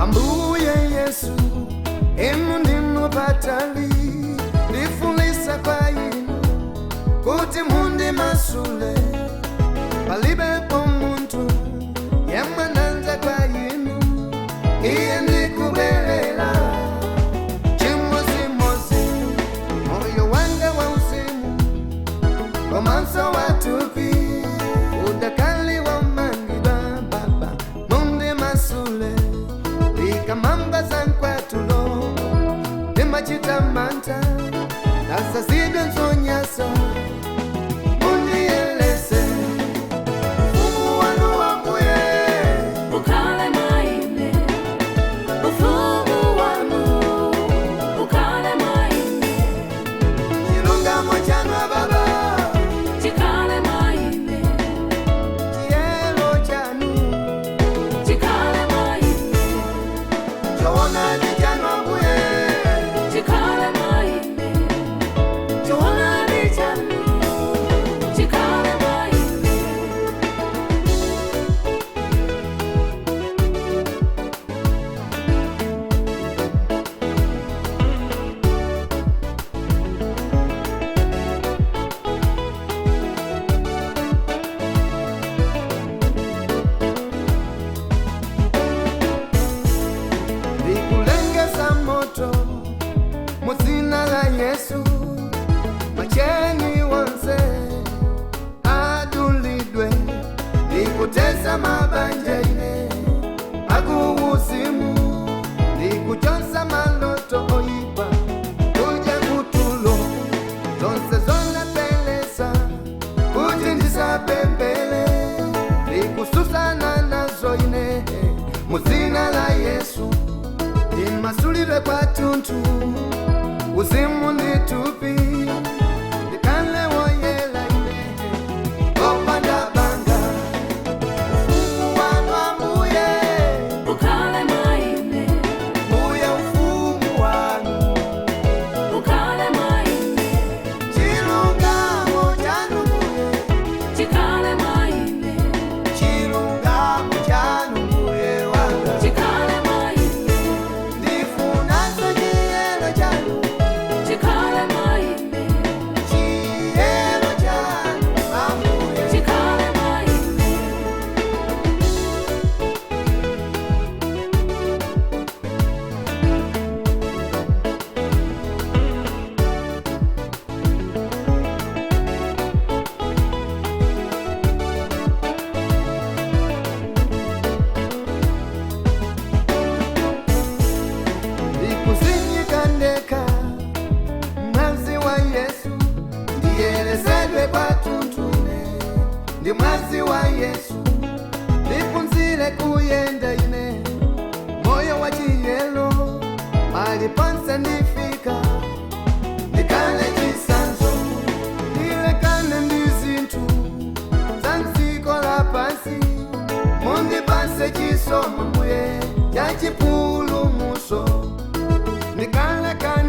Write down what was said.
Ambuye Yesu, inu ndinu patali, ndifulisa kwa inu kuti mundimasule. Palibepo munthu yemwe anadza kwa inu, iye ndikubwerera chimodzimodzi. Moyo wanga wa uzimu komanso wathupi udakali womangidwa, baba mundimasule. Ndikamamva za mkwatulo ndimachita mantha, ndadzazidwa nzonyansa, mundiyeretse. Ufumu wanu wambuye Ukhale mwa ine, ufumu wanu ukhale mwa ine, chilungamo chanu baba chikhale mwa ine, chiyero chanu chikhale mwa ine, choonadi chanu ambuye chikhale mwa ine, choonadi chanu chikhale mwa ine. Ndikulengeza moto muzina la Yesu, macheni wonse adulidwe. Ndikutesa mabanja ine akuuzimu, ndikuchotsa maloto oipa kuja kutulo, zonse zonapelesa kuti ndisapemphere, ndikutsutsana nazo ine muzina la Yesu. Ndimasulidwe kwathunthu, uzimu ndi thupi, ndikhale woyera ine opanda banga. Ufumu wanu ambuye Ukhale mwa ine, mbuye, ufumu wanu ukhale mwa ine, chilungamo chanu mbuye chikhale mwa ine, chilungamo chanu mbuye wanga chikhale mwa ine, ndifunanso chiyero chanu chikhale mwa ine, chiyero chanu ambuye chikhale mwa ine. Ndikudzinyika ndekha mwazi wa Yesu, ndiyeretsedwe kwathunthu ine ndi mwazi wa Yesu. Ndiphunzire kuyenda ine moyo wa chiyero, paliponse ndifika ndikhale chitsanzo. Ndilekane ndi zinthu za dziko lapansi, mundipatse chisomo mbuye cha chipulumutso. Ndikalekane